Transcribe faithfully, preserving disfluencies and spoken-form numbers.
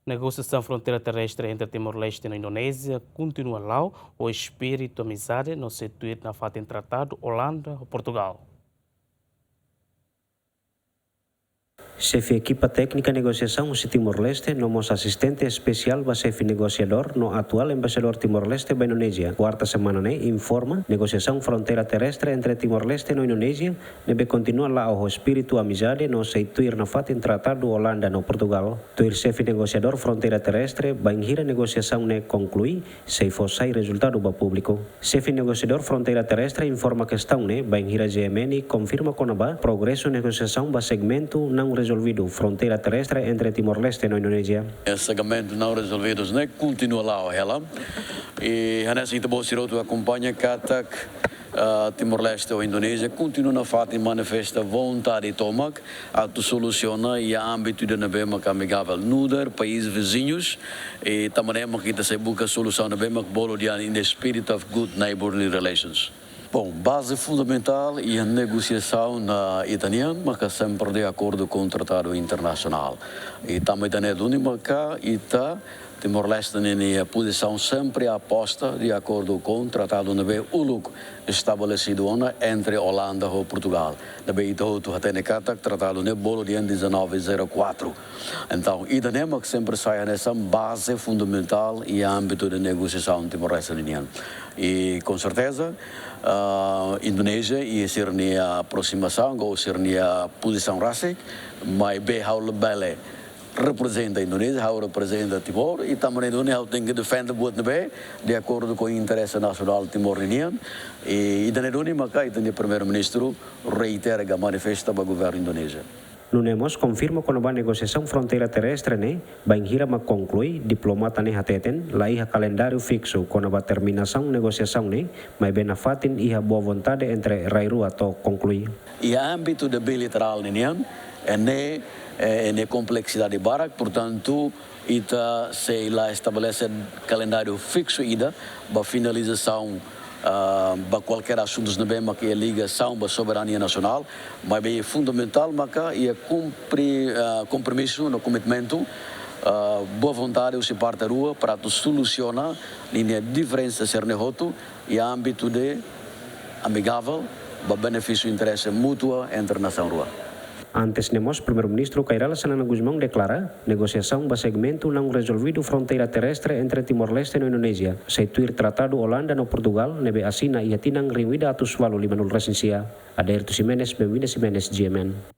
Negosiasaun fronteira terrestre entre Timor-Leste no Indonézia kontinua la'o ho espíritu amizade no sei tuir nafatin tratadu Olanda ho Portugal. Xefe ekipa téknika negosiasaun husi Timor-Leste no mós asistente espesiál ba xefe negosiadór no atuál embaixadór Timor-Leste ba Indonézia, kuarta semana ne'e informa negosiasaun fronteira terrestre entre Timor-Leste no Indonézia ne'ebé kontinua la'o ho espíritu amizade no sei tuir nafatin tratadu Olanda no Portugal. Tuir xefe negosiadór fronteira terrestre, bainhira negosiasaun ne'e konklui, sei fó sai rezultadu ba públiku. Xefe negosiadór fronteira terrestre informa kestaun ne'e, bainhira G M N konfirma kona-ba progresu negosiasaun ba segmentu não resolvidu fronteira terrestre entre Timor-Leste no Indonézia. Segmentu não resolvidos ne'e kontinua la'o hela. I hanesan ita-boot sira hotu akompaña katak, ah, Timor-Leste ho Indonézia kontinua nafatin manifesta vontade tomak atu solusiona iha ámbitu ida ne'ebé maka amigavel nu'udar país viziñus, i tanba ne'e maka ita sei buka solusaun ne'ebé maka bolu dehan in the spirit of good neighborly relations. Bom, baze fundamentál iha negosiasaun ita-nian maka sempre de acordo com tratado internacional. I tanba ida-ne'e duni maka ita Timor-Leste ninia pozisaun sempre aposta de acordo com tratadu ne'ebé uluk estabelesidu ona entre Olanda ho Portugal. Ne'ebé ita hotu hatene katak tratadu ne'e bolu dehan dezanove zero quatro. Entaun, ida-ne'e mak sempre sai hanesan baze fundamentál iha ámbitu de negosiasaun Timor-Leste nian. I com certeza, ah, Indonézia iha sira-nia aproximasaun, ou sira-nia pozisaun rasik, maibé ha'u labele reprezenta Indonézia, ha'u reprezenta Timor, i tanba ne'e duni ha'u tenke defende buat ne'ebé de acordo com interesse nacional Timor nian, i ida-ne'e duni maka ita-nia Primeiru-Ministru reitera ka manifesta ba governu Indonézia. Nune'e mós konfirma kona-ba negosiasaun fronteira terrestre ne'e, bainhira mak konklui, diplomata ne'e hateten, la iha kalendáriu fiksu kona-ba terminasaun negosiasaun ne'e, maibé nafatin iha boa vontade entre rai rua to'o konklui. Iha ámbitu de bilaterál ninian, ne'e, eh, ne'e kompleksidade barak, portantu, ita sei la estabelese kalendáriu fiksu ida ba finalizasaun, ah, ba kualkér asuntus ne'ebé maka iha ligasaun ba soberania nasionál, maibé fundamentál maka iha kumpri-, ah, kompromisu no komitmentu, ah, boa vontade husi parte rua para atu solusiona ninia diferensa sira-ne'e hotu iha ámbitu de amigavel, ba benefísiu interese mútua entre nasaun rua. Antes ne'e mós, Primeiru-Ministru Kay Rala Xanana Gusmão deklara, negosiasaun ba segmentu não resolvidu fronteira terrestre entre Timor-Leste no Indonézia, sei tuir tratadu Olanda no Portugal, ne'ebé asina iha tinan rihun ida atus ualu lima nulu resin sia. Aderito Ximenes, Benvinda Ximenes, G M N.